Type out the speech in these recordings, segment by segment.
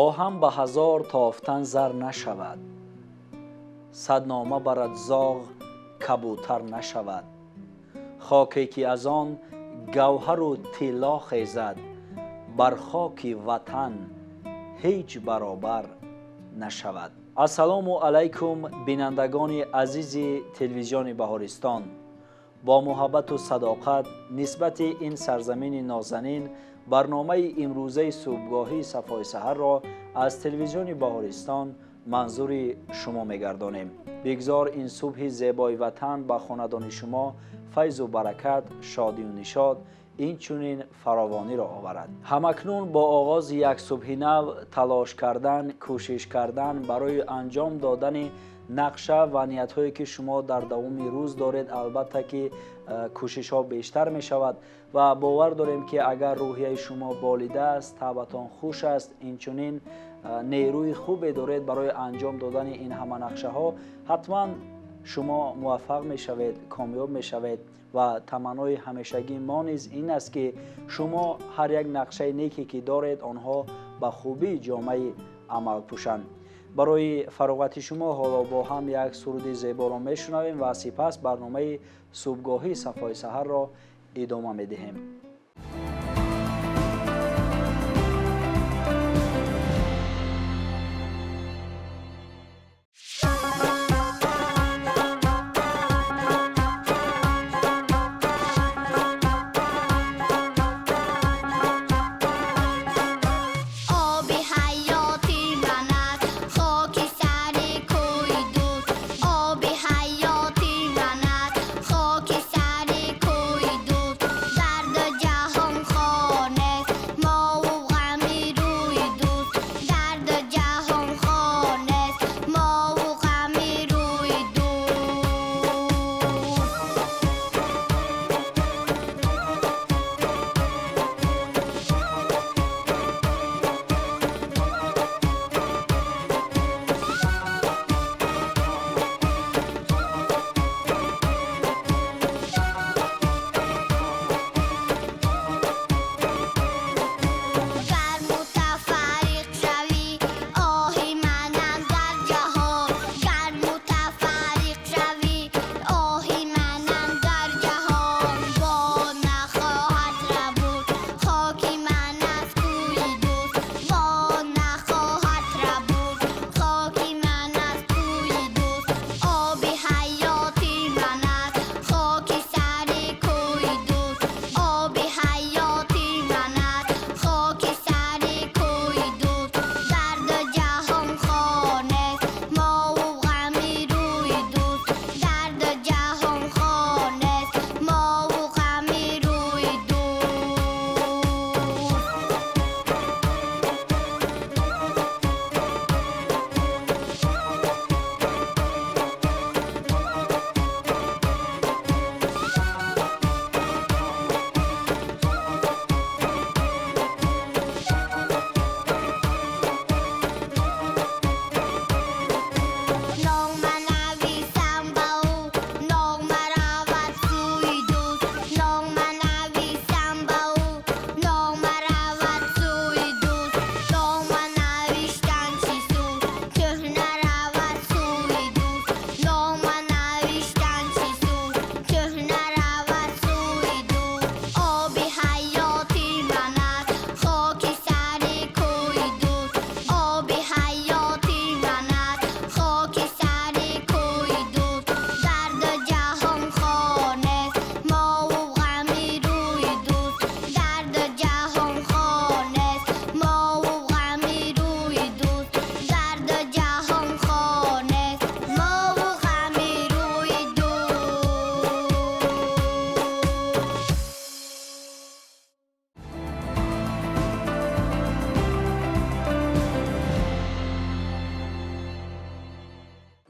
Оҳан ба ҳазор тофтан зар нашавад, сад нома барад зоғ кабутар нашавад. Хоке ки аз он гавҳару тилло хезад, бар хоки ватан ҳеҷ баробар нашавад. Ассалому алайкум, бинандагони азизи телевизиони Баҳористон. Бо муҳаббату садоқат нисбати ин сарзамини нозанин барномаи имрӯзаи субҳгоҳии Сафои саҳарро аз телевизиони Баҳористон манзури шумо мегардонем. Бигзор ин субҳи зебои ватан ба хонадони шумо файзу баракат, шодию нишод, инчунин фаровониро оварад. Ҳамакнун бо оғози як субҳи нав талош кардан, кӯшиш кардан барои анҷом додани нақша ва ниятҳое ки шумо дар давоми рӯз доред, албатта ки кӯшишҳо бештар мешавад ва бовар дорем ки агар рӯҳияи шумо болида аст, табъатон хуш аст, инчунин нерӯи хубе доред барои анҷом додани ин ҳама нақшаҳо, ҳатман шумо муваффақ мешавед, комёб мешавед. Ва таманнои ҳамешагии мо низ ин аст ки шумо ҳар як нақшаи неке ки доред, онҳо ба хубӣ ҷомаи амал пӯшанд. Барои фароғати шумо ҳоло бо ҳам як суруди зеборо мешунавем ва сипас барномаи субҳгоҳии Сафои саҳарро идома медиҳем.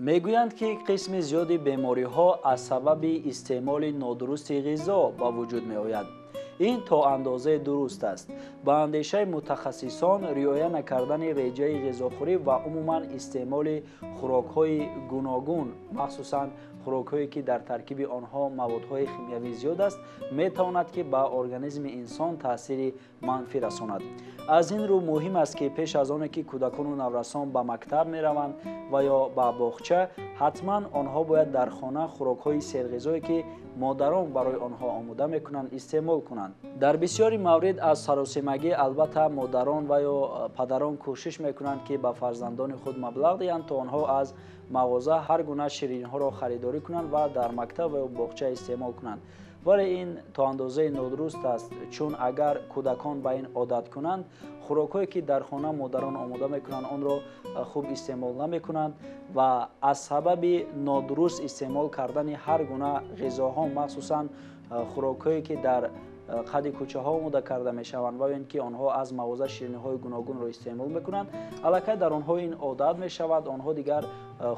Мегӯянд ки қисми зиёди бемориҳо аз сабаби истеъмоли нодурусти ғизо ба вуҷуд меояд. Ин то андозае дуруст аст. Ба андешаи мутахассисон, риоя накардани реҷаи ғизохӯрӣ ва умуман истеъмоли хӯрокҳои гуногун, махсусан Хӯрокҳое ки дар таркиби онҳо маводҳои химиявӣ зиёд аст, метавонад ки ба организми инсон таъсири манфӣ расонад. Аз ин рӯ муҳим аст ки пеш аз оне ки кӯдакону наврасон ба мактаб мераванд ва ё ба боғча, ҳатман онҳо бояд дар хона хӯрокҳои серғизое ки модарон барои онҳо омода мекунанд истеъмол кунанд. Дар бисёри маврид аз саросемагӣ албатта модарон ва ё падарон кӯшиш мекунанд ки ба фарзандони худ маблағ диҳанд то онҳо аз мағоза ҳар гуна ширинҳоро харидорӣ кунанд ва дар мактаб ва ё боғча истеъмол кунанд. Вале ин то андозаи нодуруст аст, чун агар кӯдакон ба ин одат кунанд, хӯрокҳое ки дар хона модарон омода мекунанд онро хуб истеъмол намекунанд ва аз сабаби нодуруст истеъмол кардани ҳар гуна ғизоҳо, махсусан хӯрокҳое ки дар қади кӯчаҳо омода карда мешаванд ва ин ки онҳо аз мағоза ширинҳои гуногунро истеъмол мекунанд, аллакай дар онҳо ин одат мешавад. Онҳо дигар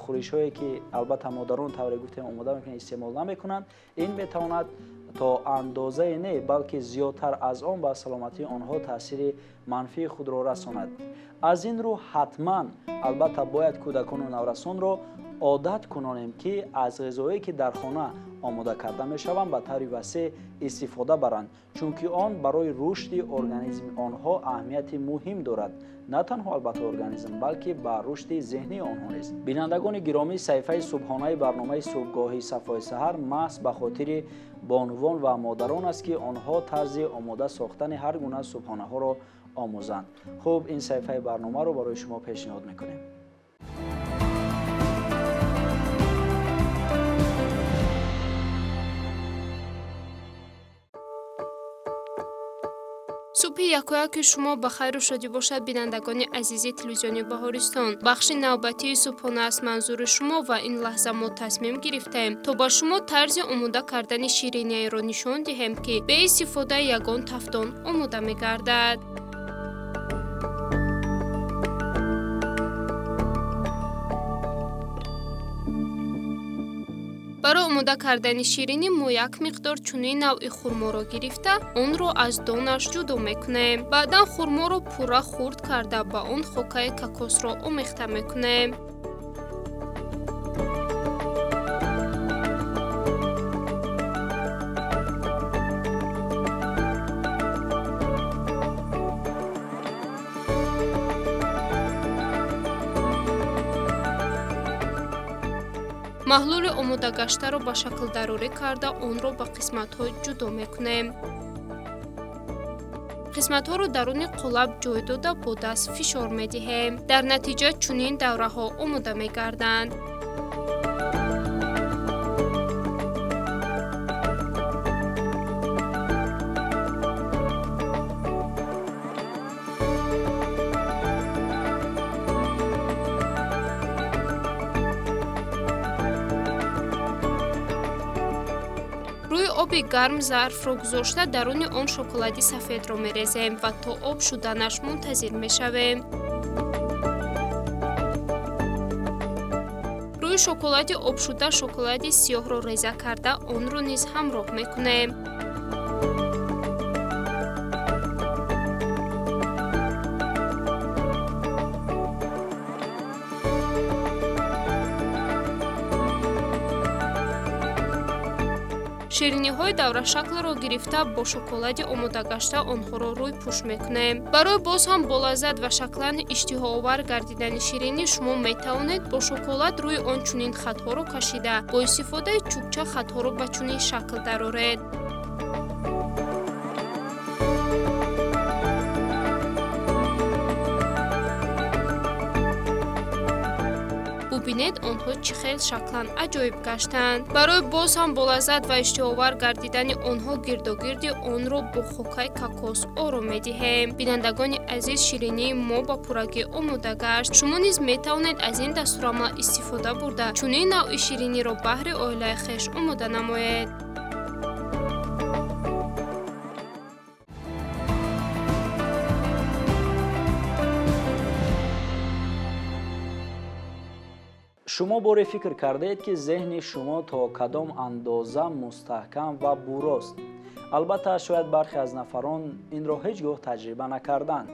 хӯришҳое ки албатта модарон тавре гуфтем омода мекунанд истеъмол намекунанд. Ин метавонад то андозае не, балки зиёдтар аз он ба саломатии онҳо таъсири манфии худро расонад. Аз ин рӯ ҳатман албатта бояд кӯдакону наврасонро одат кунонем ки аз ғизое ки дар хона омода карда мешаванд ба таври васеъ истифода баранд, чунки он барои рушди организми онҳо аҳамияти муҳим дорад. На танҳо албатта организм, балки ба рушди зеҳнии онҳо низ. Бинандагони гиромӣ, саҳифаи субҳонаи барномаи субҳгоҳии Сафои саҳар маҳз ба хотири бонувон ва модарон аст ки онҳо тарзи омода сохтани ҳар гуна субҳонаҳоро омӯзанд. Хуб, ин саҳифаи барномаро барои шумо пешниҳод мекунем. Субҳи якояки шумо ба хайру шодӣ бошад, бинандагони азизи телевизиони Баҳористон. Бахши навбатии субҳона аст манзури шумо ва ин лаҳза мо тасмим гирифтаем то ба шумо тарзи омода кардани ширинияеро нишон диҳем, ки бе истифодаи ягон тафтон омода мегардад. Барои омода кардани ширинӣ мо як миқдор чунин навъи хурморо гирифта, онро аз донаш ҷудо мекунем. Баъдан хурморо пурра хурд карда ба он хокаи кокосро омехта мекунем. Маҳлули омодагаштаро ба шаклдарорӣ карда онро ба қисматҳо ҷудо мекунем. Қисматҳоро даруни қолаб ҷой дода бо даст фишор медиҳем. Дар натиҷа чунин давраҳо омода мегарданд. Рӯи оби гарм зарфро гузошта даруни он шоколади сафедро мерезем ва то об шуданаш мунтазир мешавем. Рӯи шоколади обшуда шоколади сиёҳро реза карда онро низ ҳамроҳ мекунем. Шириниҳои даврашаклро гирифта бо шоколади омодагашта онҳоро рӯйпӯш мекунем. Барои боз ҳам болаззат ва шаклан иштиҳоовар гардидани ширинӣ шумо метавонед бо шоколад рӯи он чунин хатҳоро кашида, бо истифодаи чӯбча хатҳоро ба чунин шакл дароред. Бубинед онҳо чӣ хел шаклан аҷоиб гаштанд. Барои боз ҳам болаззат ва иштиҳоовар гардидани онҳо гирдогирди онро бо хокаи кокос оро медиҳем. Бинандагони азиз, ширинии мо ба пуррагӣ омода гашт. Шумо низ метавонед аз ин дастурамал истифода бурда чунин навъи шириниро баҳри оилаи хеш омода намоед. Шумо боре фикр кардаед, ки зеҳни шумо то кадом андоза мустаҳкам ва бурост? Албатта, шояд бархе аз нафарон инро ҳеҷ гоҳ таҷриба накарданд.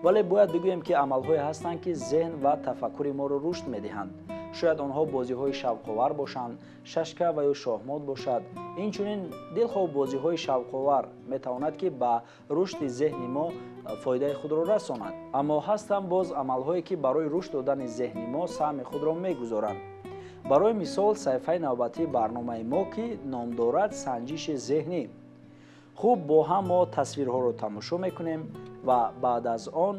Вале бояд бигӯем, ки амалҳое ҳастанд, ки зеҳн ва тафаккури моро рушд медиҳанд. Шояд онҳо бозиҳои шавқовар бошанд, шашка ва ё шоҳмот бошад. Инчунин дилхоҳ бозиҳои шавқовар метавонад, ки ба рушди зеҳни мо фоидаи худро расонад. Аммо ҳастанд боз амалҳое, ки барои рушд додани зеҳни мо саҳми худро мегузоранд. Барои мисол, саҳифаи навбатии барномаи мо, ки ном дорад санҷиши зеҳнӣ. Хуб, бо ҳам мо тасвирҳоро тамошо мекунем ва баъд аз он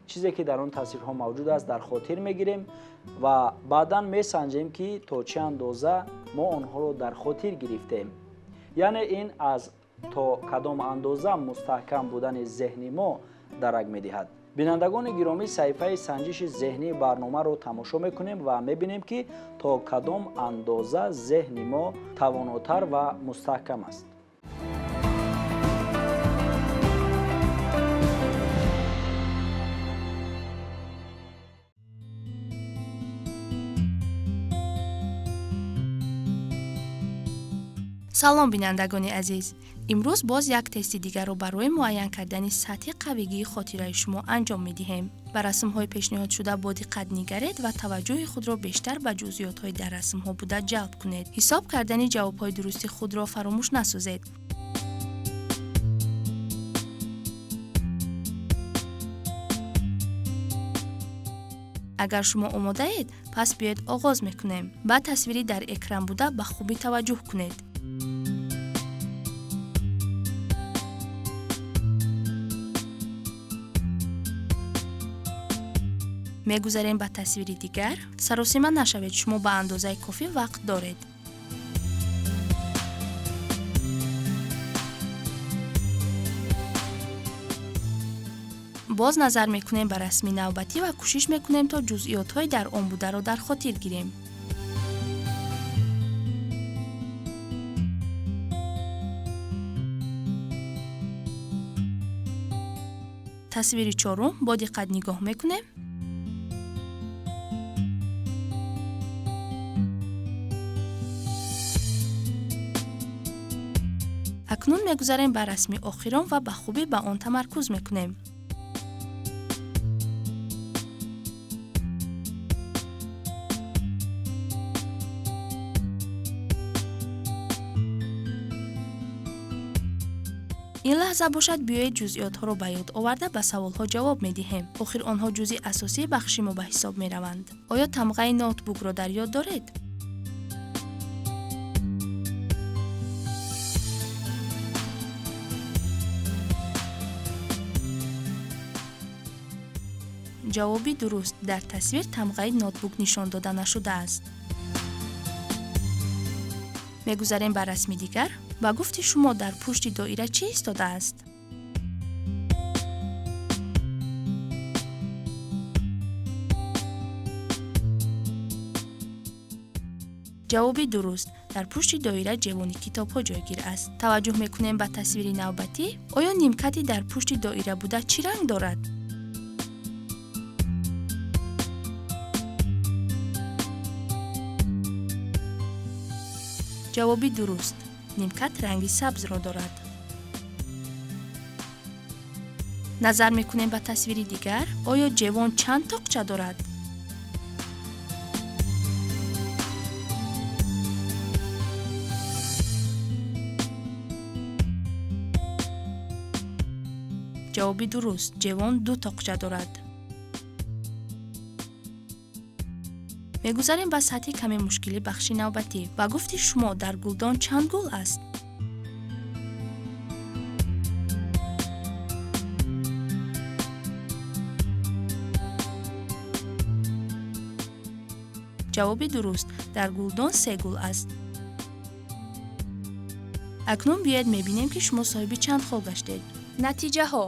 чизе, ки дар он тасвирҳо мавҷуд аст, дар хотир мегирем ва баъдан месанҷем, ки то чӣ андоза мо онҳоро дар хотир гирифтем. Яъне ин аз то кадом андоза мустаҳкам будани зеҳни мо дарак медиҳад. Бинандагони гиромӣ, саҳифаи санҷиши зеҳнии барномаро тамошо мекунем ва мебинем, ки то кадом андоза зеҳни мо тавонотар ва мустаҳкам аст. Салом, бинандагони азиз! Имрӯз боз як тести дигарро барои муайян кардани сатҳи қавигии хотираи шумо анҷом медиҳем. Ба расмҳои пешниҳодшуда бо диққат нигаред ва таваҷҷӯҳи худро бештар ба ҷузъиётҳои дар расмҳо буда ҷалб кунед. Ҳисоб кардани ҷавобҳои дурусти худро фаромӯш насозед. Агар шумо омодаед, пас биёед оғоз мекунем. Ба тасвири дар экран буда ба хубӣ таваҷҷӯҳ кунед. Мегузарем ба тасвири дигар. Саросима нашавед, шумо ба андозаи кофӣ вақт доред. Боз назар мекунем ба расми навбатӣ ва кӯшиш мекунем, то ҷузъиётҳои дар он бударо дар хотир гирем. Тасвири чорум бо диққат нигоҳ мекунем. Акнун мегузарем ба расми охирон ва ба хубӣ ба он тамаркуз мекунем. Ин лаҳза бошад, биёед ҷузъиётҳоро ба ёд оварда ба саволҳо ҷавоб медиҳем. Охир онҳо ҷузъи асосии бахши мо ба ҳисоб мераванд. Оё тамғаи ноутбукро дар ёд доред? Ҷавоби дуруст: дар тасвир тамғаи ноутбук нишон дода нашудааст. Мегузарем ба расми дигар. Ба гуфти шумо, дар пушти доира чӣ истодааст? Ҷавоби дуруст: дар пушти доира ҷевони китобҳо ҷойгир аст. Таваҷҷӯҳ мекунем ба тасвири навбатӣ. Оё нимкати дар пушти доира буда чӣ ранг дорад? Ҷавоби дуруст: нимкат ранги сабзро дорад. Назар мекунем ба тасвири дигар. Оё ҷевон чанд тоқча дорад? Ҷавоби дуруст: ҷевон ду тоқча дорад. Мегузарем ба сатҳи каме мушкили бахши навбатӣ. Ба гуфти шумо, дар гулдон чанд гул аст? Ҷавоби дуруст: дар гулдон се гул аст. Акнун биёед мебинем, ки шумо соҳиби чанд хол гаштед. Натиҷаҳо: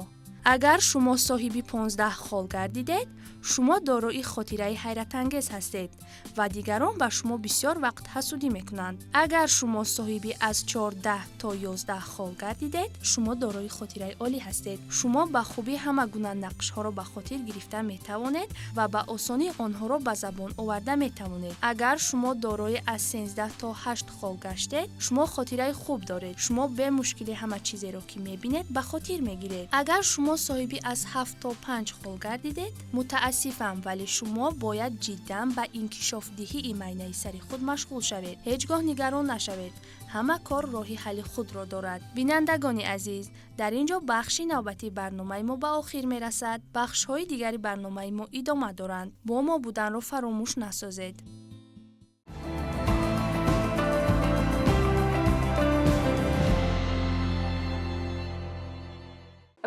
агар шумо соҳиби 15 хол гардидед, шумо дорои хотираи ҳайратангез ҳастед ва дигарон ба шумо бисёр вақт ҳасудӣ мекунанд. Агар шумо соҳиби аз 14 то 11 хол гардидед, шумо дорои хотираи олӣ ҳастед. Шумо ба хубӣ ҳама гуна нақшҳоро ба хотир гирифта метавонед ва ба осонӣ онҳоро ба забон оварда метавонед. Агар шумо дорои аз 13 то 8 хол гаштед, шумо хотираи хуб доред. Шумо бемушкилӣ ҳама чизеро, ки мебинед, ба хотир мегиред. Агар шумо соҳиби аз 7 то 5 хол гардидед, мутаассифона Мутаассифам, вале шумо бояд ҷиддан ба инкишофдиҳии майнаи сари худ машғул шавед. Ҳеҷ гоҳ нигарон нашавед, ҳама кор роҳи ҳалли худро дорад. Бинандагони азиз, дар ин ҷо бахши навбатии барномаи мо ба охир мерасад. Бахшҳои дигари барномаи мо идома доранд. Бо мо буданро фаромӯш насозед.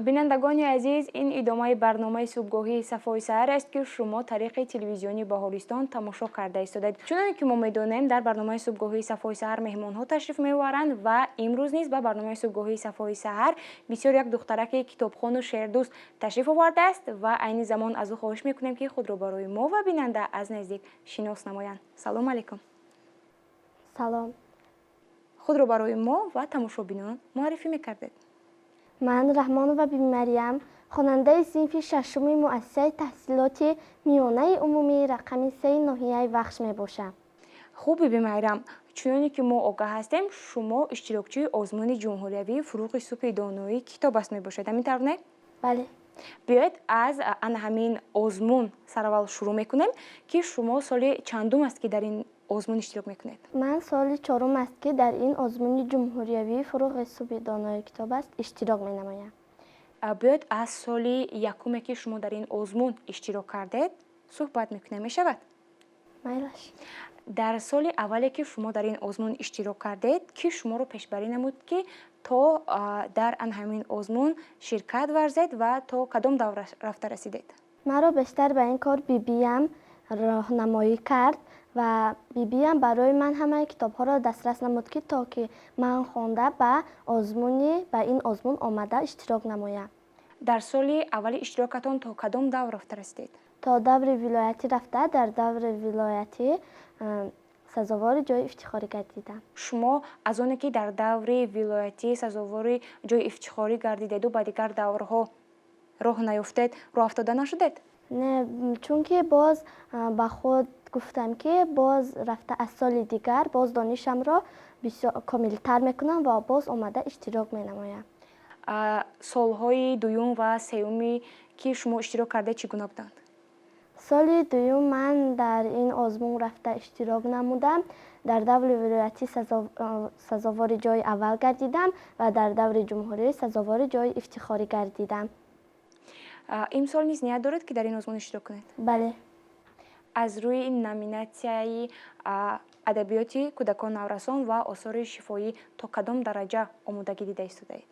Бинандагони азиз, ин идомаи барномаи субҳгоҳии Сафои саҳар аст, ки шумо тариқи телевизиони Баҳористон тамошо карда истодаед. Чуноне ки мо медонем, дар барномаи субҳгоҳии Сафои саҳар меҳмонҳо ташриф меоваранд ва имрӯз низ ба барномаи субҳгоҳии Сафои саҳар бисёр як духтараки китобхону шеърдӯст ташриф овардааст ва айни замон аз ӯ хоҳиш мекунем, ки худро барои мо ва бинанда аз наздик шинос намоянд. Салом алейкум. Салом. Худро барои мо ва тамошобинон муаррифӣ мекардед. Ман Раҳмонова Бибимарьям, хонандаи синфи шашуми муассисаи таҳсилоти миёнаи умумии рақами 3 ноҳияи Вахш мебошам. Хуб, Бибимайрам, чуноне ки мо огаҳ ҳастем, шумо иштирокчии озмуни ҷумҳуриявии Фуруғи субҳи доноӣ китоб аст мебошед. Ҳамин тавр, не? Бале. Биёед аз ана ҳамин озмун сараввал шурӯъ мекунем, ки шумо соли чандум аст, ки дар ин озмун иштирок мекунед? Ман соли чорум аст, ки дар ин озмуни ҷумҳуриявии Фуруғи субҳи донои китоб аст иштирок менамоям. Биёед аз соли якуме, ки шумо дар ин озмун иштирок кардед, суҳбат мекунем, мешавад? Майлаш. Дар соли аввале, ки шумо дар ин озмун иштирок кардед, ки шуморо пешбарӣ намуд, ки то дар ан ҳамин озмун ширкат варзед ва то кадом давр рафта расидед? Маро бештар ба ин кор бибиям роҳнамоӣ кард ва бибиям барои ман ҳамаи китобҳоро дастрас намуд, ки то ки ман хонда ба ин озмун омада иштирок намоям. Дар соли аввали иштирокатон то кадом давр рафта расидед? То даври вилоятӣ рафта, дар даври вилоятӣ сазовори ҷои ифтихорӣ гардидам. Шумо аз оне ки дар даври вилоятӣ сазовори ҷои ифтихорӣ гардидеду ба дигар даврҳо роҳ наёфтед, роҳ афтода нашудед? Не, чунки боз ба худ гуфтам, ки боз рафта аз соли дигар боз донишамро бисёр комилтар мекунам ва боз омада иштирок менамоям. Солҳои дуюм ва сеюми ки шумо иштирок кардед чӣ гуна буданд? Соли дуюм ман дар ин озмун рафта иштирок намудам. Дар даври вилоятӣ сазовори ҷои аввал гардидам ва дар даври ҷумҳурӣ сазовори ҷои ифтихорӣ гардидам. Имсол низ ният доред, ки дар ин озмун иштирок кунед? Бале. Аз рӯи номинатсияи адабиёти кӯдакон, наврасон ва осори шифоӣ то кадом дараҷа омодагӣ дида истодаед?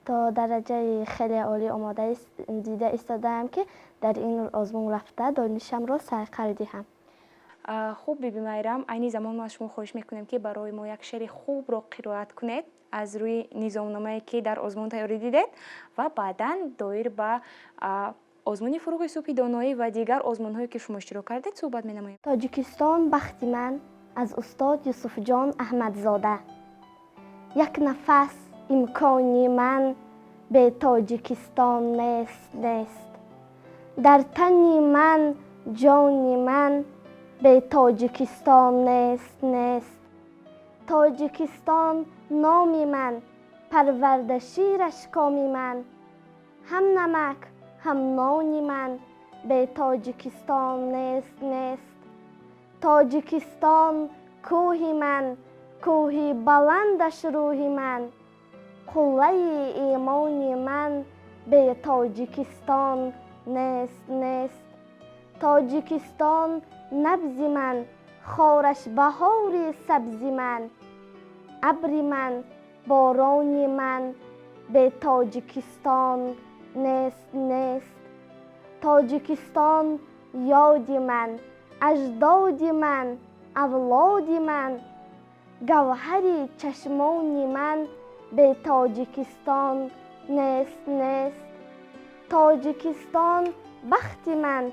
То дараҷаи хеле олӣ омода дида истодаам, ки дар ин озмун рафта донишамро сайқал диҳам. Хуб, Биби Майрам, айни замон мо аз шумо хоҳиш мекунем, ки барои мо як шеъри хубро қироат кунед аз рӯи низомномае, ки дар озмун тайёрӣ дидед, ва баъдан доир ба озмуни Фуруғи субҳи доноӣ ва дигар озмунҳое, ки шумо иштирок кардед, суҳбат менамоем. Тоҷикистон бахти ман аз устод Юсуфҷон Аҳмадзода. Як нафас имкони ман бе Тоҷикистон нест, нест. Дар тани ман ҷони ман бе Тоҷикистон нест, нест. Тоҷикистон номи ман, парвардашираш коми ман, ҳам намак ҳам нони ман бе Тоҷикистон нест, нест. Тоҷикистон кӯҳи ман, кӯҳи баландаш рӯҳи ман, қуллаи имони ман бе Тоҷикистон нест, нест. Тоҷикистон набзи ман, хораш баҳори сабзи ман, абри ман, борони ман бе Тоҷикистон нест, нест. Тоҷикистон ёди ман, аҷдоди ман, авлоди ман, гавҳари чашмони ман бе Тоҷикистон нест, нест. Тоҷикистон бахти ман,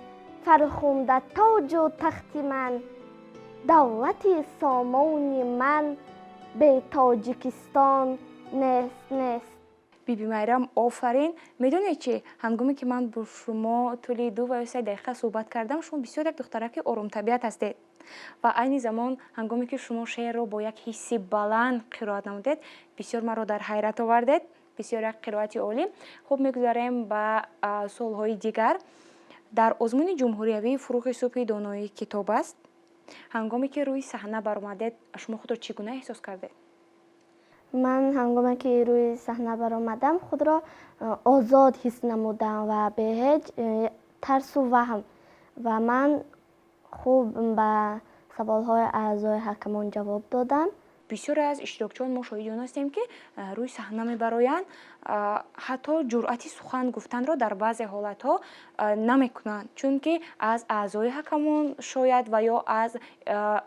фархунда тоҷу тахти ман, давлати сомони ман бе Тоҷикистон нест, нест. Биби Майрам, офарин. Медонед чи, ҳангоме ки ман бо шумо тӯли 2 ва ё 3 дақиқа суҳбат кардам, шумо бисёр як духтараки оромтабиат ҳастед ва айни замон ҳангоме ки шумо шеърро бо як ҳисси баланд қироат намудед, бисёр маро дар ҳайрат овардед. Бисёр як қироати олӣ. Хуб, мегузарем ба суолҳои дигар. Дар озмуни ҷумҳуриявии «Фурӯғи субҳи доноӣ китоб аст», ҳангоме ки рӯи саҳна баромадед, шумо худро чӣ гуна эҳсос кардед? Ман ҳангоме ки рӯи саҳна баромадам, худро озод ҳис намудам ва бе ҳеҷ тарсу ваҳм, ва ман хуб ба саволҳои аъзои ҳакамон ҷавоб додам. Бисёре аз иштирокчиён мо шоҳиди он ҳастем, ки рӯи саҳна мебароянд, ҳатто ҷуръати сухан гуфтанро дар баъзе ҳолатҳо намекунанд, чунки аз аъзои ҳакамон шояд ва ё аз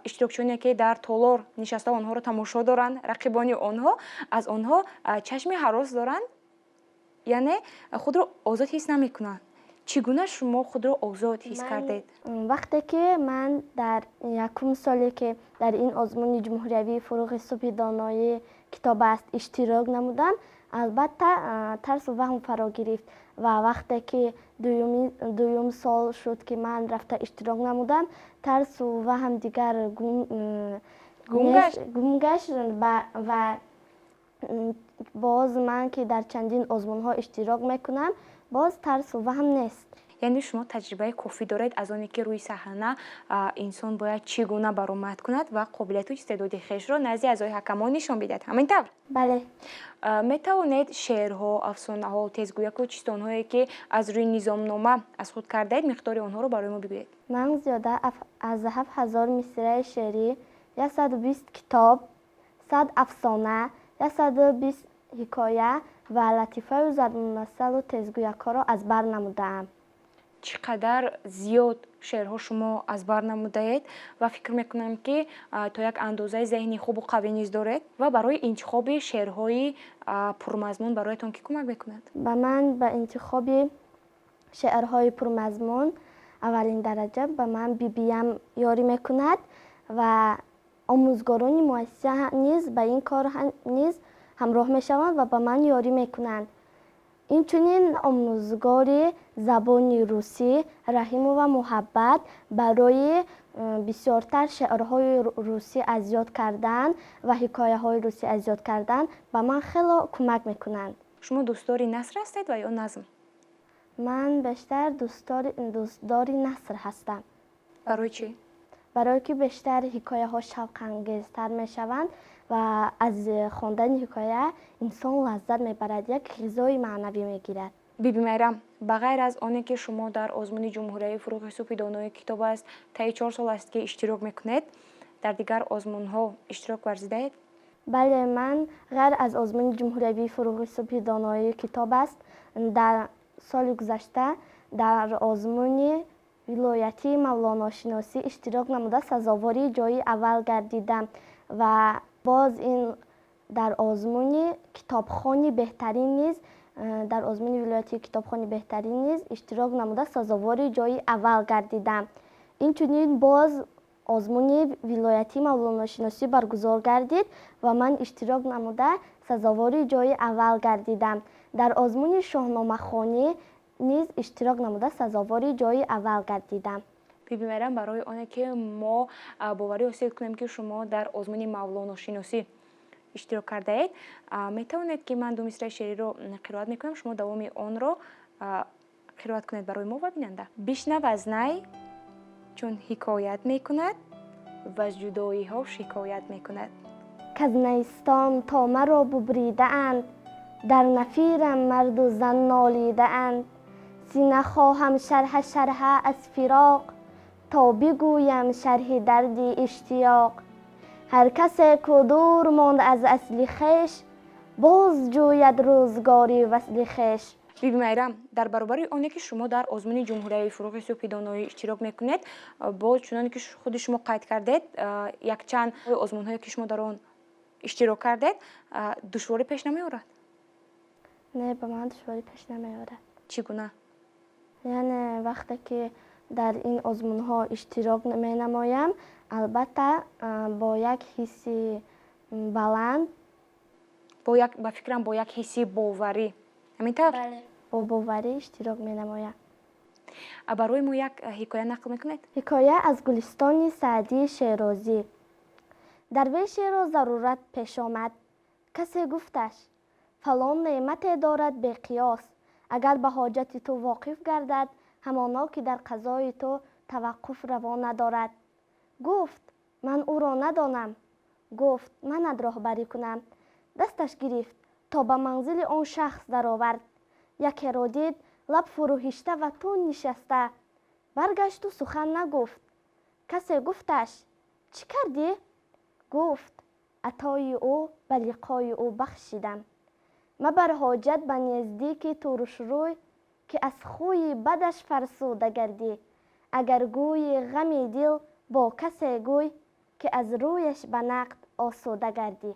иштирокчиёне, ки дар толор нишаста онҳоро тамошо доранд, рақибони онҳо, аз онҳо чашми ҳарос доранд, яъне худро озод ҳис намекунанд. Чӣ гуна шумо худро озод ҳис кардед? Вақте ки ман дар якум соле, ки дар ин озмуни ҷумҳуриявии «Фурӯғи субҳи доноӣ китоб аст» иштирок намудам, албатта, тарсу ваҳм фаро гирифт. Ва вақте ки дуюм сол шуд, ки ман рафта иштирок намудам, тарсу ваҳм дигар гум гашт. Ва боз ман ки дар чандин озмунҳо иштирок мекунам, боз тарсу ваҳм нест. Яъне шумо таҷрибаи кофӣ доред аз оне, ки рӯи саҳна инсон бояд чӣ гуна баромад кунад ва қобилияту истеъдоди хешро назди аъзои ҳакамон нишон бидиҳад, ҳамин тавр? Бале. Метавонед шеърҳо, афсонаҳо, тезгӯяку чистонҳое, ки аз рӯи низомнома аз худ кардаед, миқдори онҳоро барои мо бигӯед? Ман зиёда аз 7000 мисраи шеърӣ, 120 китоб, 100 афсона, 120 ҳикоя ва латифаю зарбулмасалу тезгӯякҳоро аз бар намудаам. Чӣ қадар зиёд шеърҳо шумо аз бар намудаед ва фикр мекунам, ки то як андозаи зеҳни хубу қавӣ низ доред. Ва барои интихоби шеърҳои пурмазмун бароятон кӣ кӯмак мекунад? Ба ман ба интихоби шеърҳои пурмазмун аввалин дараҷа ба ман бибиям ёрӣ мекунад ва омӯзгорони муассиса низ ба ин кор низ ҳамроҳ мешаванд ва ба ман ёрӣ мекунанд. Инчунин омӯзгори забони русӣ Раҳимова Муҳаббат барои бисёртар шеърҳои русӣ аз ёд кардан ва ҳикояҳои русӣ аз ёд кардан ба ман хело кӯмак мекунанд. Шумо дӯстдори наср ҳастед ва ё назм? Ман бештар дӯстдори наср ҳастам. Барои чӣ? Барое ки бештар ҳикояҳо шавқангезтар мешаванд ва аз хондани ҳикоя инсон лаззат мебарад, як ғизои маънавӣ мегирад. Биби Майрам, ба ғайр аз оне ки шумо дар озмуни ҷумҳуриявии «Фурӯғи субҳи донои китоб аст» таи 4 сол аст, ки иштирок мекунед, дар дигар озмунҳо иштирок варзидаед? Бале, ман ғайр аз озмуни ҷумҳуриявии «Фурӯғи субҳи доноии китоб аст», дар соли гузашта дар озмуни вилоятии мавлоношиносӣ иштирок намуда, сазовори ҷои аввал гардидам. Ва боз ин дар озмуни китобхони беҳтарин низ, дар озмуни вилоятии китобхони беҳтарин низ иштирок намуда, сазовори ҷои аввал гардидам. Инчунин боз озмуни вилоятии мавлоношиносӣ баргузор гардид ва ман иштирок намуда, сазовори ҷои аввал гардидам. Дар озмуни шоҳномахонӣ низ иштирок намуда, сазовори ҷои аввал гардидам. Биби Майрам, барои оне ки мо боварӣ ҳосил кунем, ки шумо дар озмуни мавлоношиносӣ иштирок кардаед, метавонед, ки ман ду мисраи шеъриро қироат мекунам, шумо давоми онро қироат кунед барои мо ва бинанда? Бишнав аз най, чун ҳикоят мекунад ва аз ҷудоиҳо шикоят мекунад. Каз найистон то маро бубридаанд, дар нафирам марду зан нолидаанд. Сина хоҳам шарҳа шарҳа аз фироқ, то бигӯям шарҳи дарди иштиёқ. Ҳар касе ку дур монд аз асли хеш, боз ҷӯяд рӯзгори васли хеш. Биби Майрам, дар баробари оне ки шумо дар озмуни ҷумҳуриявии «Фурӯғи субҳи доноӣ» иштирок мекунед, боз, чуноне ки худи шумо қайд кардед, якчанд озмунҳое ки шумо дар он иштирок кардед, душворӣ пеш намеорад? Не, ба ман душворӣ пеш намеорад. Чӣ гуна? Яъне вақте ки дар ин озмунҳо иштирок менамоям, албатта, бо як ҳисси баланд. Бо як, ба фикрам, бо як ҳисси боварӣ, ҳамин тавр? Бо боварӣ иштирок менамоям. Барои мо як ҳикоя нақл мекунед? Ҳикоя аз Гулистони Саъдии Шерозӣ. Дарвешеро зарурат пеш омад. Касе гуфташ: «Фалон неъмате дорад беқиёс, агар ба ҳоҷати ту воқиф гардад». Ҳамоно ки дар қазои ту таваққуф раво надорад. Гуфт: ман ӯро надонам. Гуфт: манат роҳбарӣ кунам. Дасташ гирифт, то ба манзили он шахс даровард. Якеро дид, лаб фурӯҳишта ва тун нишаста. Баргашту сухан нагуфт. Касе гуфташ: чӣ кардӣ? Гуфт: атои ӯ ба лиқои ӯ бахшидам. Мабар ҳоҷат ба наздики турушрӯй, ки аз хӯи бадаш фарсуда гардӣ. Агар гӯйи ғами дил бо касе гӯй, ки аз рӯяш ба нақд осуда гардӣ.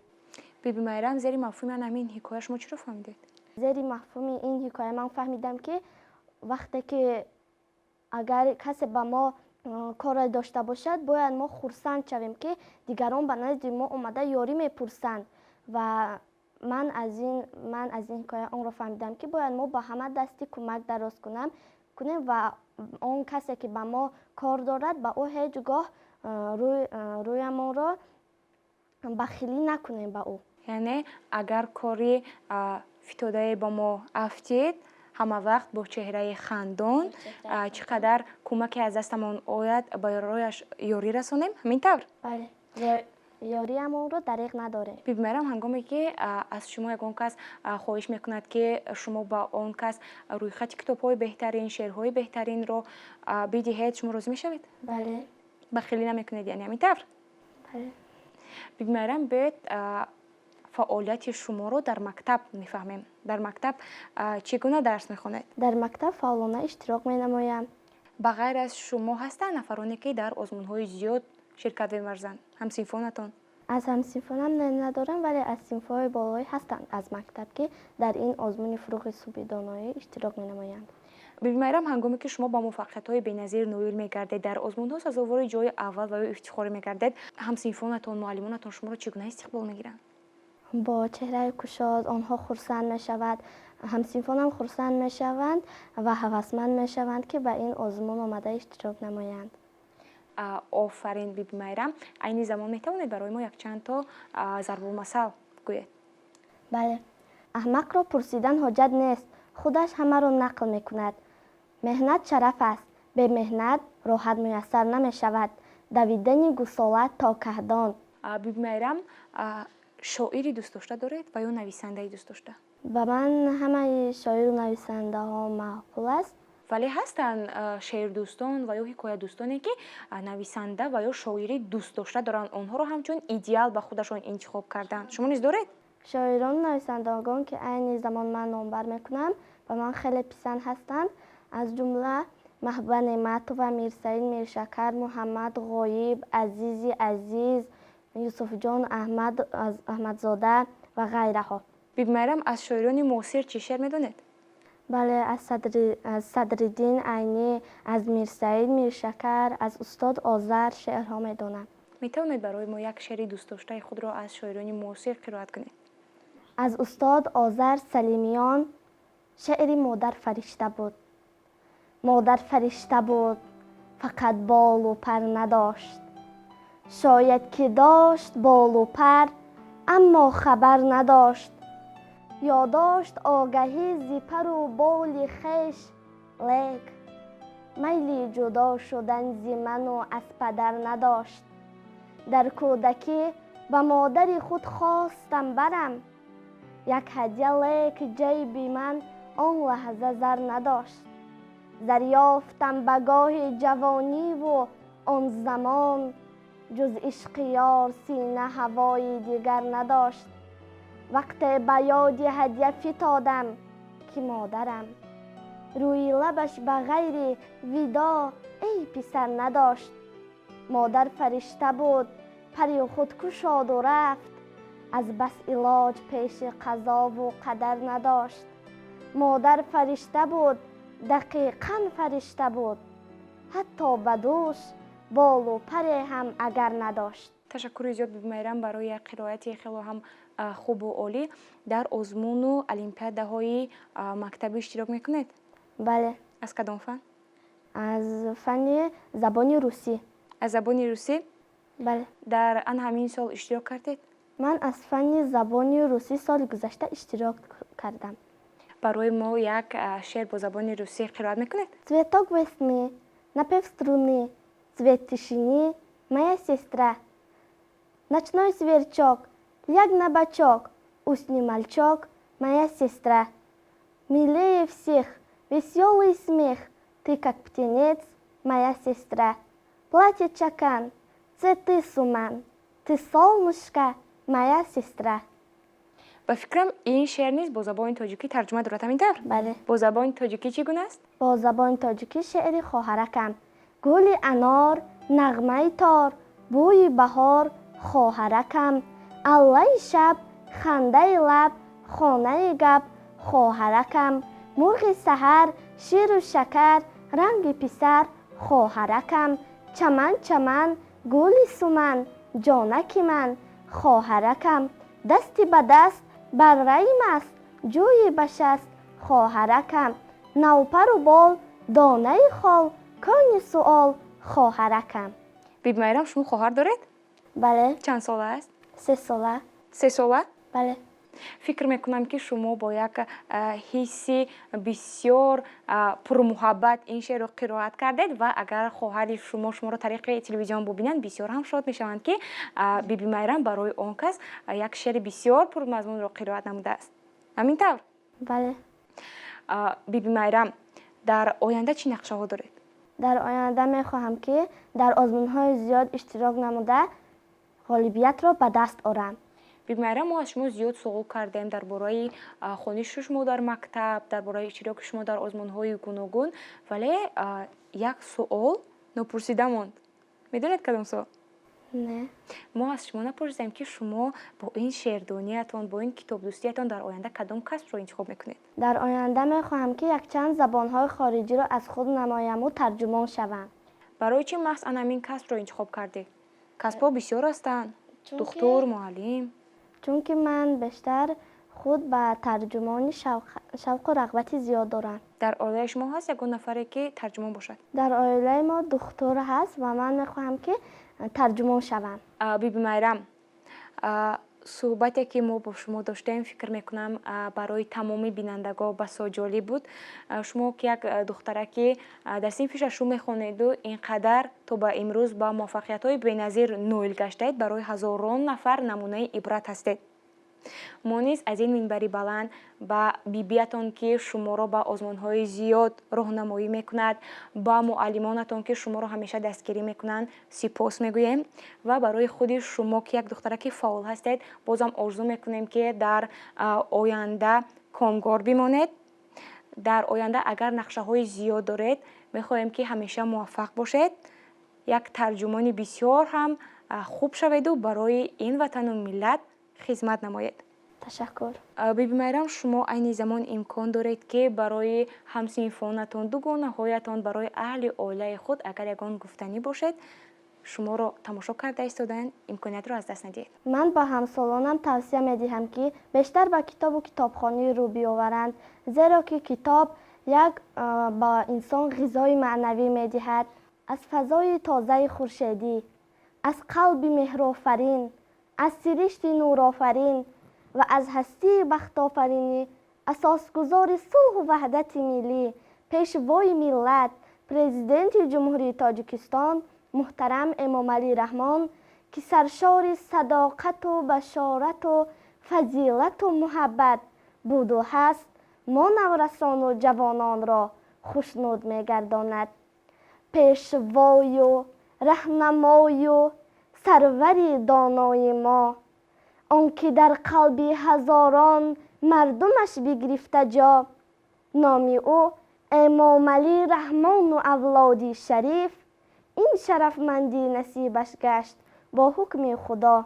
Биби Майрам, зери мафҳуми ан ҳамин ҳикоя шумо чиро фаҳмидед? Зери мафҳуми ин ҳикоя ман фаҳмидам, ки вақте ки агар касе ба мо коре дошта бошад, бояд мо хурсанд шавем, ки дигарон ба назди мо омада ёрӣ мепурсанд. Ва ман аз ин ҳикоя онро фаҳмидам, ки бояд мо ба ҳама дасти кӯмак дароз кунем ва он касе ки ба мо кор дорад, ба ӯ ҳеҷ гоҳ рӯямонро бахилӣ накунем ба ӯ. Яъне агар кори фитодае ба мо афтид, ҳама вақт бо чеҳраи хандон чӣ қадар кӯмаке аз дастамон ояд, ба рояш ёрӣ расонем, ҳамин тавр? Бале, ёриамонро дареғ надорем. Биби Майрам, ҳангоме ки аз шумо ягон кас хоҳиш мекунад, ки шумо ба он кас рӯйхати китобҳои беҳтарин, шеърҳои беҳтаринро бидиҳед, шумо розӣ мешавед? Бале. Бахилӣ намекунед, яъне ҳамин тавр? Бале. Биби Майрам, биёед, фаъолияти шуморо дар мактаб мефаҳмем. Дар мактаб чӣ гуна дарс мехонед? Дар мактаб фаъолона иштирок менамоям. Ба ғайр аз шумо ҳастанд нафароне, ки дар озмунҳои зиёд ширкат меварзанд? Ҳамсинфонатон? Аз ҳамсинфонам надорам, вале аз синфҳои болоӣ ҳастанд аз мактаб, ки дар ин озмуни Фурӯғи субҳи доноӣ иштирок менамоянд. Биби Майрам, ҳангоме ки шумо ба муваффақиятҳои беназир ноил мегардед, дар озмунҳо сазовори ҷои аввал ва ё ифтихорӣ мегардед, ҳамсинфонатон, муаллимонатон шуморо чӣ гуна истиқбол мегиранд? Бо чеҳраи кушод онҳо хурсанд мешавад, ҳамсинфонам хурсанд мешаванд ва ҳавасманд мешаванд, ки ба ин озмун омада иштирок намоянд. Офарин, Биби Майрам. Айни замон метавонед барои мо якчанд то зарбулмасал гӯед? Бале. Аҳмақро пурсидан ҳоҷат нест, худаш ҳамаро нақл мекунад. Меҳнат шараф аст, бемеҳнат роҳат муяссар намешавад. Давидани гусола то каҳдон. Биби Майрам, шоири дӯстдошта доред ва ё нависандаи дӯстдошта? Ба ман ҳамаи шоиру нависандаҳо маъқул аст. Вале ҳастанд шеърдӯстон ва ё ҳикоядӯстоне, ки нависанда ва ё шоири дӯстдошта доранд, онҳоро ҳамчун идеал ба худашон интихоб карданд. Шумо низ доред? Шоирону нависандагон, ки айни замон ман номбар мекунам, ба ман хеле писанд ҳастанд. Аз ҷумла Маҳбуба Неъматова, Мирсаид Миршакар, Муҳаммад Ғоиб, Азизи Азиз, Юсуфҷон Аҳмадзода ва ғайраҳо. Биби Майрам, аз шоирони муосир чӣ шеър медонед? Бале, аз Садриддин Айнӣ, аз Мирсаид Миршакар, аз устод Озар шеърҳо медонам. Метавонед барои мо як шеъри дӯстдоштаи худро аз шоирони муосир қироат кунед? Аз устод Озар Салимиён шеъри «Модар фаришта буд». Модар фаришта буд, фақат болу пар надошт. Шояд ки дошт болу пар, аммо хабар надошт. Ё дошт огаҳӣ зи пару боли хеш, лек майли ҷудо шудан зи ману аз падар надошт. Дар кӯдакӣ ба модари худ хостам барам як ҳадя, лек ҷайби ман он лаҳза зар надошт. Зар ёфтам ба гоҳи ҷавониву он замон ҷуз ишқи ёр сина ҳавои дигар надошт. Вақте ба ёди ҳадя фитодам, ки модарам рӯи лабаш ба ғайри видоъ эй писар надошт. Модар фаришта буд, пари худ кушоду рафт, аз бас илоҷ пеши қазову қадар надошт. Модар фаришта буд, дақиқан фаришта буд, ҳатто ба дӯш болу паре ҳам агар надошт. Ташаккури зиёд, Биби Майрам, барои як қироати хело ҳам хубу олӣ. Дар озмуну олимпиадаҳои мактабӣ иштирок мекунед? Бале. Аз кадом фан? Аз фанни забони русӣ. Аз забони русӣ? Бале. Дар ан ҳамин сол иштирок кардед? Ман аз фанни забони русӣ соли гузашта иштирок кардам. Барои мо як шеър бо забони русӣ қироат мекунед? Цветок весны, напев струны, цвет тишины, моя сестра. Ночной сверчок, ляг на бочок, усни, мальчик, моя сестра. Милее всех, веселый смех, ты как птенец, моя сестра. Платье чакан, цветы суман, ты солнышко, моя сестра. Ба фикрам, ин шеър низ бо забони тоҷикӣ тарҷума дорад, ҳамин тавр? Бале. Бо забони тоҷикӣ чӣ гуна аст? Бо забони тоҷикӣ шеъри хоҳаракам: гули анор, нағмаи тор, бӯи баҳор, хоҳаракам, аллаи шаб, хандаи лаб, хонаи гап, хоҳаракам, мурғи саҳар, ширу шакар, ранги писар, хоҳаракам, чаман, чаман, гули суман, ҷонаки ман, хоҳаракам, дасти ба даст, барраи маст, ҷӯи ба шаст, хоҳаракам, навпару бол, донаи хол, кони суол, хоҳаракам. Биби Майрам, шумо хоҳар доред? Бале. Чанд сола аст? 3 сола. 3 сола? Бале. Фикр мекунам, ки шумо бо як ҳисси бисёр пурмуҳаббат ин шеърро қироат кардед ва агар хоҳари шумо шуморо тариқи телевизион бубинанд, бисёр ҳам шод мешаванд, ки Биби Майрам барои он кас як шеъри бисёр пурмазмунро қироат намудааст, ҳамин тавр? Бале. Биби Майрам, дар оянда чӣ нақшаҳо доред? Дар оянда мехоҳам, ки дар озмунҳои зиёд иштирок намуда, ғолибиятро ба даст орам. Биби Майрам, мо аз шумо зиёд суол кардем дар бораи хониши шумо дар мактаб, дар бораи иштироки шумо дар озмунҳои гуногун, вале як суол нопурсида монд. Медонед, кадом суол? Не. Мо аз шумо напурсидем, ки шумо бо ин шеърдониятон, бо ин китобдӯстиятон дар оянда кадом касбро интихоб мекунед? Дар оянда мехоҳам, ки якчанд забонҳои хориҷиро аз худ намояму тарҷумон шавам. Барои чӣ маҳз ана ҳамин касбро интихоб кардед? Касбҳо бисёр ҳастанд: духтур, муаллим. Чунки ман бештар худ ба тарҷумонӣ шавқу рағбати зиёд дорам. Дар оилаи шумо ҳаст ягон нафаре, ки тарҷумон бошад? Дар оилаи мо духтур ҳаст ва ман мехоҳам, ки тарҷумон шавам. Биби Майрам, суҳбате, ки мо бо шумо доштем, фикр мекунам, барои тамоми бинандагон басо ҷолиб буд. Шумо ки як духтараки дар синфи шашум мехонеду ин қадар то ба имрӯз ба муваффақиятҳои беназир ноил гаштаед, барои ҳазорон нафар намунаи ибрат ҳастед. Мо низ аз ин минбари баланд ба бибиятон, ки шуморо ба озмунҳои зиёд роҳнамоӣ мекунад, ба муаллимонатон, ки шуморо ҳамеша дастгирӣ мекунанд, сипос мегӯем ва барои худи шумо, ки як духтараки фаъол ҳастед, бозам орзу мекунем, ки дар оянда комгор бимонед. Дар оянда агар нақшаҳои зиёд доред, мехоҳем, ки ҳамеша муваффақ бошед, як тарҷумони бисёр ҳам хуб шаведу барои ин ватану миллат хизмат намоед. Ташаккур. Биби Майрам, шумо айни замон имкон доред, ки барои ҳамсинфонатон, дугонаҳоятон, барои аҳли оилаи худ агар ягон гуфтанӣ бошед, шуморо тамошо карда истодаанд, имкониятро аз даст надиҳед. Ман ба ҳамсолонам тавсия медиҳам, ки бештар ба китобу китобхонӣ рӯ биёваранд, зеро ки китоб як ба инсон ғизои маънавӣ медиҳад. Аз фазои тозаи хуршедӣ, аз қалби меҳрофарин, аз сиришти нурофарин ва аз ҳастии бахтофаринӣ, асосгузори сулҳу ваҳдати миллӣ, пешвои миллат, Президенти Ҷумҳурии Тоҷикистон муҳтарам Эмомалӣ Раҳмон, ки саршори садоқату башорату фазилату муҳаббат буду ҳаст, мо наврасону ҷавононро хушнуд мегардонад. Пешвою раҳнамою сарвари донои мо, он ки дар қалби ҳазорон мардумаш бигирифта ҷо, номи ӯ Эмомалӣ Раҳмону авлоди шариф, ин шарафмандӣ насибаш гашт бо ҳукми Худо.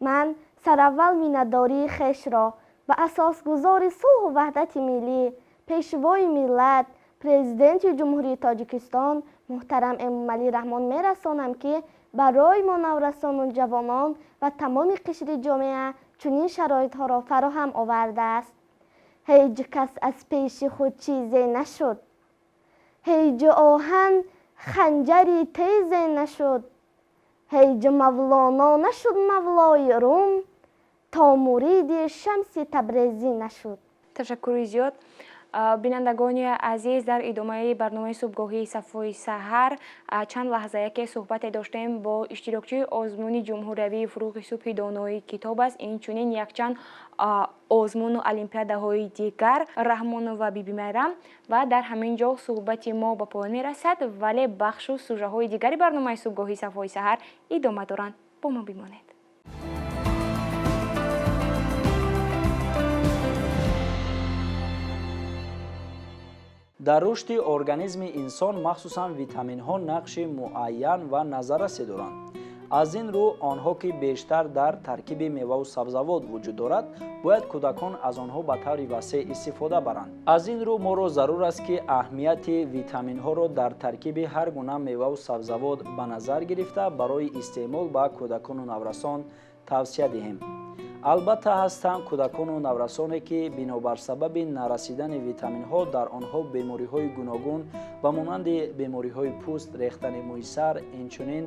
Ман сараввал миннатдории хешро ба асосгузори сулҳу ваҳдати миллӣ, пешвои миллат, Президенти Ҷумҳурии Тоҷикистон муҳтарам Эмомалӣ Раҳмон мерасонам, ки барои мо наврасону ҷавонон ва тамоми қишри ҷомеа чунин шароитҳоро фароҳам овардааст. Ҳеҷ кас аз пеши худ чизе нашуд, ҳеҷ оҳан ханҷари тезе нашуд, ҳеҷ Мавлоно нашуд мавлои Рум, то муриди Шамси Табрезӣ нашуд. Ташаккури зиёд. Бинандагони азиз, дар идомаи барномаи субҳгоҳии Сафои саҳар чанд лаҳзае ки суҳбате доштем бо иштирокчии озмуни ҷумҳуриявии Фурӯғи субҳи донои китоб аст, инчунин якчанд озмуну олимпиадаҳои дигар Раҳмонова Бибимайрам, ва дар ҳамин ҷо суҳбати мо ба поён мерасад, вале бахшу сужаҳои дигари барномаи субҳгоҳии Сафои саҳар идома доранд. Бо мо бимонед. Дар рушди организми инсон махсусан витаминҳо нақши муайян ва назаррасе доранд. Аз ин рӯ онҳо ки бештар дар таркиби меваву сабзавот вуҷуд дорад, бояд кӯдакон аз онҳо ба таври васеъ истифода баранд. Аз ин рӯ моро зарур аст ки аҳамияти витаминҳоро дар таркиби ҳар гуна меваву сабзавот ба назар гирифта барои истеъмол ба кӯдакону наврасон тавсия диҳем. Албатта ҳастанд кӯдакону наврасоне ки бинобар сабаби нарасидани витаминҳо дар онҳо бемориҳои гуногун ба монанди бемориҳои пӯст, рехтани мӯи сар, инчунин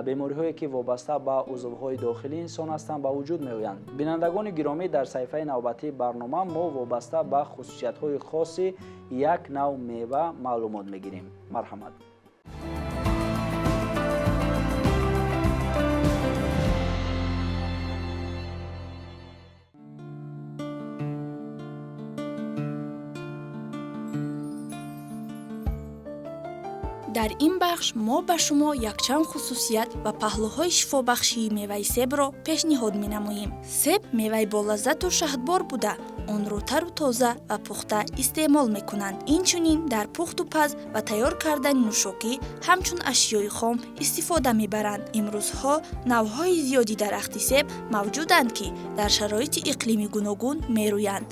бемориҳое ки вобаста ба узвҳои дохилии инсон ҳастанд ба вуҷуд меоянд. Бинандагони гиромӣ, дар саҳифаи навбатии барнома мо вобаста ба хусусиятҳои хоси як нав мева маълумот мегирем. Марҳамат. Дар ин бахш мо ба шумо якчанд хусусият ва паҳлӯҳои шифобахшии меваи себро пешниҳод менамоем. Себ меваи болаззату шаҳдбор буда, онро тару тоза ва пухта истеъмол мекунанд. Инчунин дар пухту паз ва тайёр кардани нӯшокӣ ҳамчун ашёи хом истифода мебаранд. Имрӯзҳо навъҳои зиёди дарахти себ мавҷуданд, ки дар шароити иқлими гуногун мерӯянд.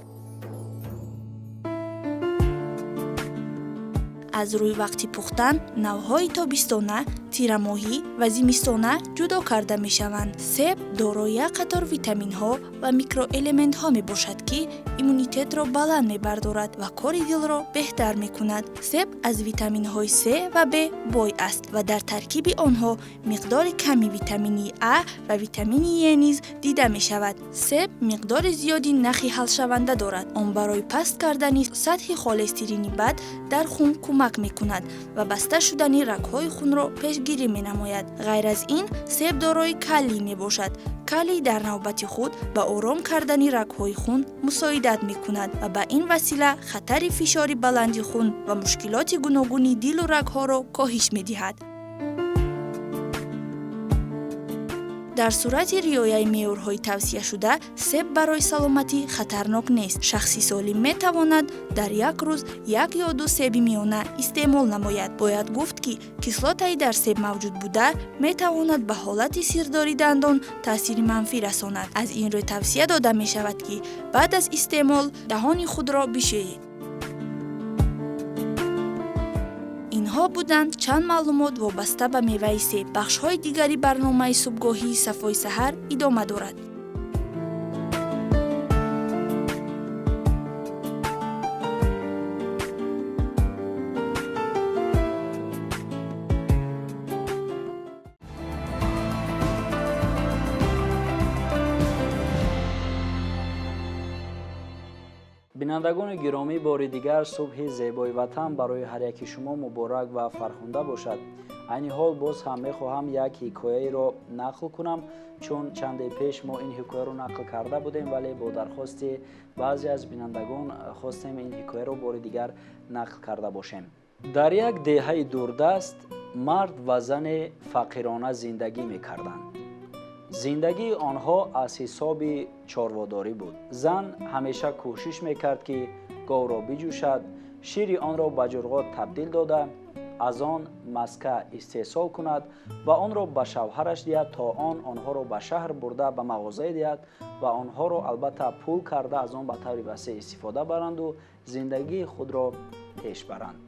Аз рӯи вақти пухтан навъҳои тобистона, тирамоҳӣ ва зимистона ҷудо карда мешаванд. Себ дорои як қатор витаминҳо ва микроэлементҳо мебошад, ки иммунитетро баланд мебардорад ва кори дилро беҳтар мекунад. Себ аз витаминҳои С ва Б бой аст ва дар таркиби онҳо миқдори ками витамини А ва витамини Е низ дида мешавад. Себ миқдори зиёди нахи ҳалшаванда дорад. Он барои паст кардани сатҳи холестерини бад дар хун кӯмак мекунад ва баста шудани рагҳои хунро пешгирӣ менамояд. Ғайр аз ин, себ дорои калий мебошад. Калий дар навбати худ ба ором кардани рагҳои хун мусоидат мекунад ва ба ин васила хатари фишори баланди хун ва мушкилоти гуногуни дилу рагҳоро коҳиш медиҳад. Дар сурати риояи меъёрҳои тавсияшуда, себ барои саломатӣ хатарнок нест. Шахси солим метавонад дар як рӯз як ё ду себи миёна истеъмол намояд. Бояд гуфт, ки кислотаи дар себ мавҷуд буда метавонад ба ҳолати сирдори дандон таъсири манфӣ расонад. Аз ин рӯ тавсия дода мешавад, ки баъд аз истеъмол даҳони худро бишӯед. Инҳо буданд чанд маълумот вобаста ба меваи себ. Бахшҳои дигари барномаи субҳгоҳии Сафои саҳар идома дорад. Бинандагони гиромӣ, бори дигар субҳи зебои ватан барои ҳар яки шумо муборак ва фархунда бошад. Айни ҳол боз ҳам мехоҳам як ҳикояеро нақл кунам, чун чанде пеш мо ин ҳикояро нақл карда будем, вале бо дархости баъзе аз бинандагон хостем ин ҳикояро бори дигар нақл карда бошем. Дар як деҳаи дурдаст мард ва зане фақирона зиндагӣ мекарданд. Зиндагии онҳо аз ҳисоби чорводорӣ буд. Зан ҳамеша кӯшиш мекард, ки говро биҷӯшад, шири онро ба ҷурғот табдил дода, аз он маска истеҳсол кунад ва онро ба шавҳараш диҳад, то он онҳоро ба шаҳр бурда ба мағозае диҳад ва онҳоро албатта пул карда аз он ба таври васеъ истифода баранду зиндагии худро пеш баранд.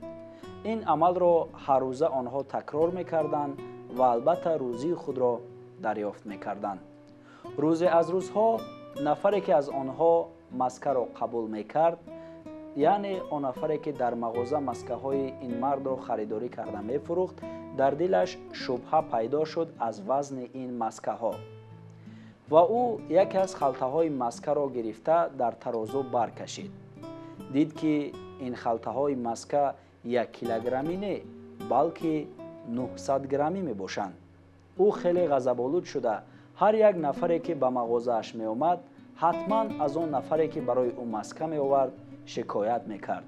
Ин амалро ҳаррӯза онҳо такрор мекарданд ва албатта рӯзии худро дарёфт мекарданд. Рӯзе аз рӯзҳо нафаре ки аз онҳо маскаро қабул мекард, яъне он нафаре ки дар мағоза маскаҳои ин мардро харидорӣ карда мефурӯхт, дар дилаш шубҳа пайдо шуд аз вазни ин маскаҳо ва ӯ яке аз халтаҳои маскаро гирифта дар тарозу баркашид. Дид ки Ин халтаҳои маска 1 килограммӣ не, балки 900 граммӣ мебошанд. Ӯ хеле ғазаболуд шуда, ҳар як нафаре ки ба мағозааш меомад, ҳатман аз он нафаре ки барои ӯ маска меовард, шикоят мекард.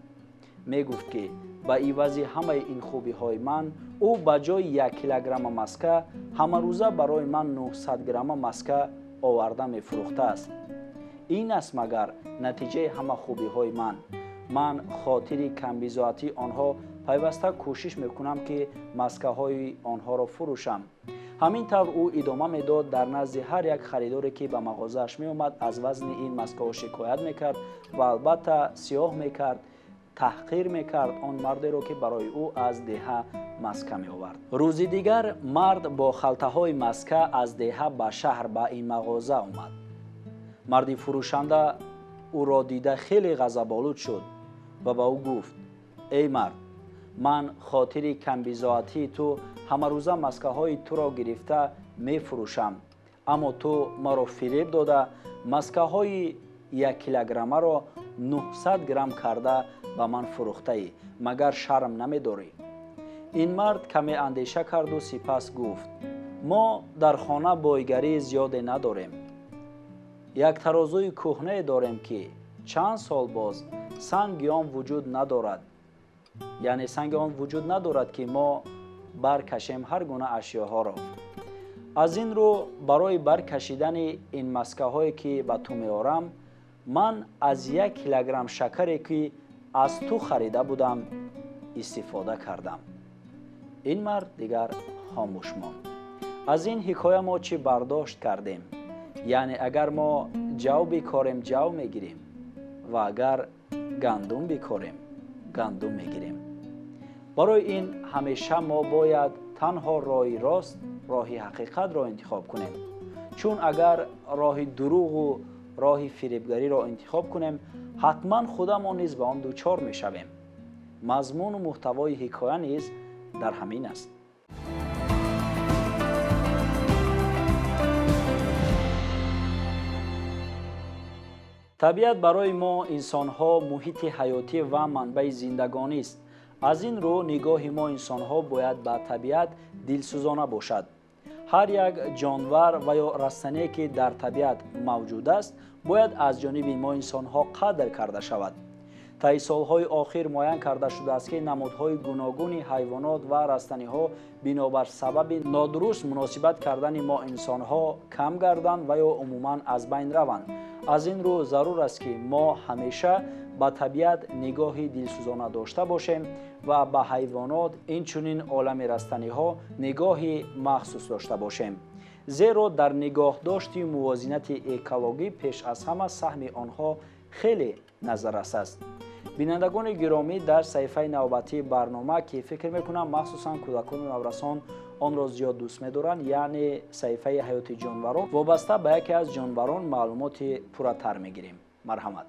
Мегуфт ки ба ивази ҳамаи ин хубиҳои ман, ӯ ба ҷои 1 килограмма маска ҳамарӯза барои ман 900 грамма маска оварда мефурӯхтааст. Ин аст магар натиҷаи ҳама хубиҳои ман. Ман хотири камбизоатии онҳо пайваста кӯшиш мекунам ки маскаҳои онҳоро фурӯшам. Ҳамин тавр ӯ идома медод, дар назди ҳар як харидоре ки ба мағозааш меомад, аз вазни ин маскаҳо шикоят мекард ва албатта сиёҳ мекард, таҳқир мекард он мардеро ки барои ӯ аз деҳа маска меовард. Рӯзи дигар мард бо халтаҳои маска аз деҳа ба шаҳр ба ин мағоза омад. Марди фурӯшанда ӯро дида хеле ғазаболуд шуд ва ба ӯ гуфт: эй мард, ман хотири камбизоатии ту ҳамарӯза маскаҳои туро гирифта мефурӯшам, аммо ту маро фиреб дода маскаҳои 1 килограммаро 900 грамм карда ба ман фурӯхтаӣ, магар шарм намедорӣ? Ин мард каме андеша карду сипас гуфт: мо дар хона бойгарии зиёде надорем. Як тарозуи кӯҳнае дорем ки чанд сол боз санги он вуҷуд надорад, яъне санги он вуҷуд надорад ки мо баркашем ҳар гуна ашёҳоро. Аз ин рӯ барои баркашидани ин маскаҳое ки ба ту меорам, ман аз 1 килограмм шакаре ки аз ту харида будам истифода кардам. Ин мард дигар хомӯш монд. Аз ин ҳикоя мо чӣ бардошт кардем? Яъне агар мо ҷав бикорем, ҷав мегирем ва агар гандум бикорем, гандум мегирем. Барои ин ҳамеша мо бояд танҳо роҳи рост, роҳи ҳақиқатро интихоб кунем. Чун агар роҳи дурӯғу роҳи фиребгариро интихоб кунем, ҳатман худамон низ ба он дучор мешавем. Мазмуну муҳтавои ҳикоя низ дар ҳамин аст. Табиат барои мо инсонҳо муҳити ҳаётӣ ва манбаи зиндагонист. Аз ин рӯ нигоҳи мо инсонҳо бояд ба табиат дилсӯзона бошад. Ҳар як ҷонвар ва ё растание ки дар табиат мавҷуд аст, бояд аз ҷониби мо инсонҳо қадр карда шавад. Таи солҳои охир муайян карда шудааст ки намудҳои гуногуни ҳайвонот ва растаниҳо бинобар сабаби нодуруст муносибат кардани мо инсонҳо кам гарданд ва ё умуман аз байн раванд. Аз ин рӯ зарур аст ки мо ҳамеша ба табиат нигоҳи дилсӯзона дошта бошем ва ба ҳайвонот, инчунин олами растаниҳо нигоҳи махсус дошта бошем. Зеро дар нигоҳдошти мувозинати экологӣ пеш аз ҳама саҳми онҳо хеле назаррас аст. Бинандагони гиромӣ, дар саҳифаи навбатии барнома, ки фикр мекунам махсусан кӯдакону наврасон онро зиёд дӯст медоранд, яъне саҳифаи ҳаёти ҷонварон, вобаста ба яке аз ҷонварон маълумоти пурратар мегирем. Марҳамат.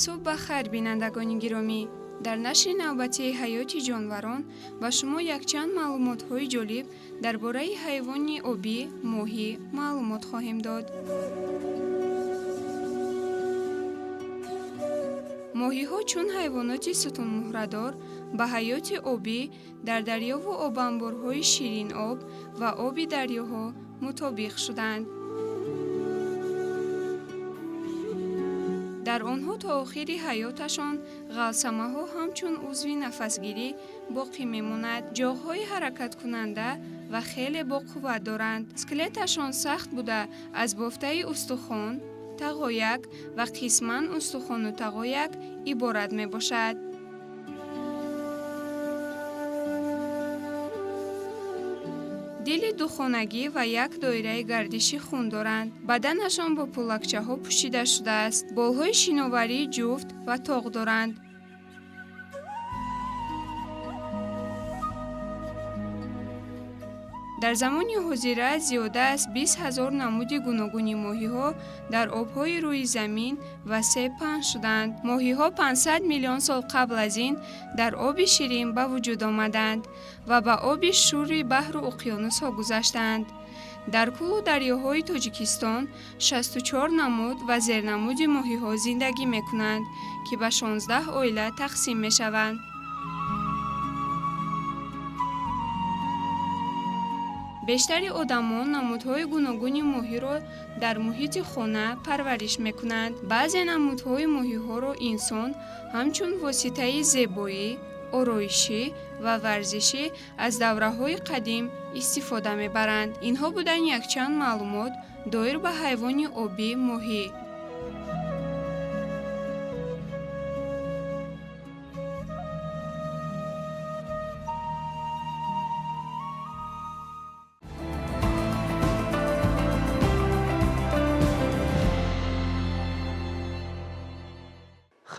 Субҳ ба хайр, бинандагони гиромӣ! Дар нашри навбатии ҳаёти ҷонварон ба шумо якчанд маълумотҳои ҷолиб дар бораи ҳайвони обӣ моҳӣ маълумот хоҳем дод. Моҳиҳо чун ҳайвоноти сутунмуҳрадор ба ҳаёти обӣ дар дарёву обанборҳои шириноб ва оби дарёҳо мутобиқ шуданд. Дар онҳо то охири ҳаёташон ғалсамаҳо ҳамчун узви нафасгирӣ боқӣ мемонад. Ҷоғҳои ҳаракаткунанда ва хеле боқувват доранд. Скелеташон сахт буда, аз бофтаи устухон, тағояк ва қисман устухону тағояк иборат мебошад. Дили духонагӣ ва як доираи гардиши хун доранд. Баданашон бо пулакчаҳо пӯшида шудааст. Болҳои шиноварии ҷуфт ва тоғ доранд. Дар замони ҳозира зиёда аз 20 000 намуди гуногуни моҳиҳо дар обҳои рӯи замин васеъ паҳн шуданд. Моҳиҳо 500 миллион сол қабл аз ин дар оби ширин ба вуҷуд омаданд ва ба оби шӯри баҳру уқёнусҳо гузаштанд. Дар кӯлу дарёҳои Тоҷикистон 64 намуд ва зернамуди моҳиҳо зиндагӣ мекунанд, ки ба 16 оила тақсим мешаванд. Бештари одамон намудҳои гуногуни моҳиро дар муҳити хона парвариш мекунанд. Баъзе намудҳои моҳиҳоро инсон ҳамчун воситаи зебоӣ, ороишӣ ва варзишӣ аз давраҳои қадим истифода мебаранд. Инҳо буданд якчанд маълумот доир ба ҳайвони обӣ моҳӣ.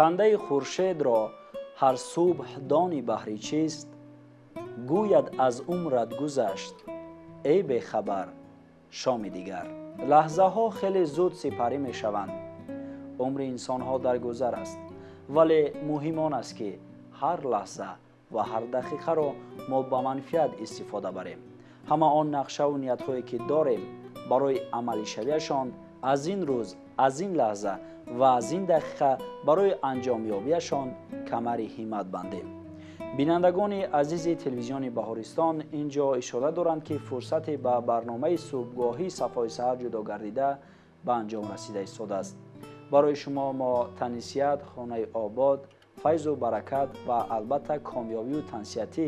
Хандаи хуршедро ҳар субҳ дони баҳри чист, гӯяд аз умрат гузашт, эй бехабар, шоми дигар. Лаҳзаҳо хеле зуд сипарӣ мешаванд. Умри инсонҳо дар гузар аст, вале муҳим он аст, ки ҳар лаҳза ва ҳар дақиқаро мо ба манфиат истифода барем. Ҳама он нақшаву ниятҳое ки дорем барои амалишавиашон аз ин рӯз, аз ин лаҳза ва аз ин дақиқа барои анҷомёбиашон камари ҳиммат бандем. Бинандагони азизи телевизиони Баҳористон ин ҷо ишора доранд, ки фурсате ба барномаи субҳгоҳӣ Сафои саҳар ҷудо гардида ба анҷом расида истодааст. Барои шумо мо танисият, хонаи обод, файзу баракат ва албатта комёбию тансиятӣ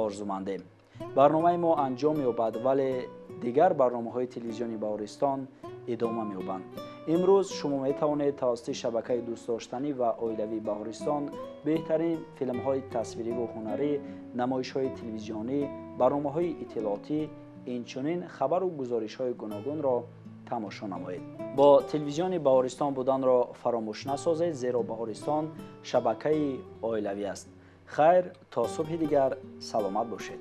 орзумандем. Барномаи мо анҷом меёбад, вале дигар барномаҳои телевизиони Баҳористон идома меёбанд. Имрӯз шумо метавонед тавассути шабакаи дӯстдоштанӣ ва оилавии Баҳористон беҳтарин филмҳои тасвириву ҳунарӣ, намоишҳои телевизионӣ, барномаҳои иттилоотӣ, инчунин хабару гузоришҳои гуногунро тамошо намоед. Бо телевизиони Баҳористон буданро фаромӯш насозед, зеро Баҳористон шабакаи оилавӣ аст. Хайр, то субҳи дигар саломат бошед.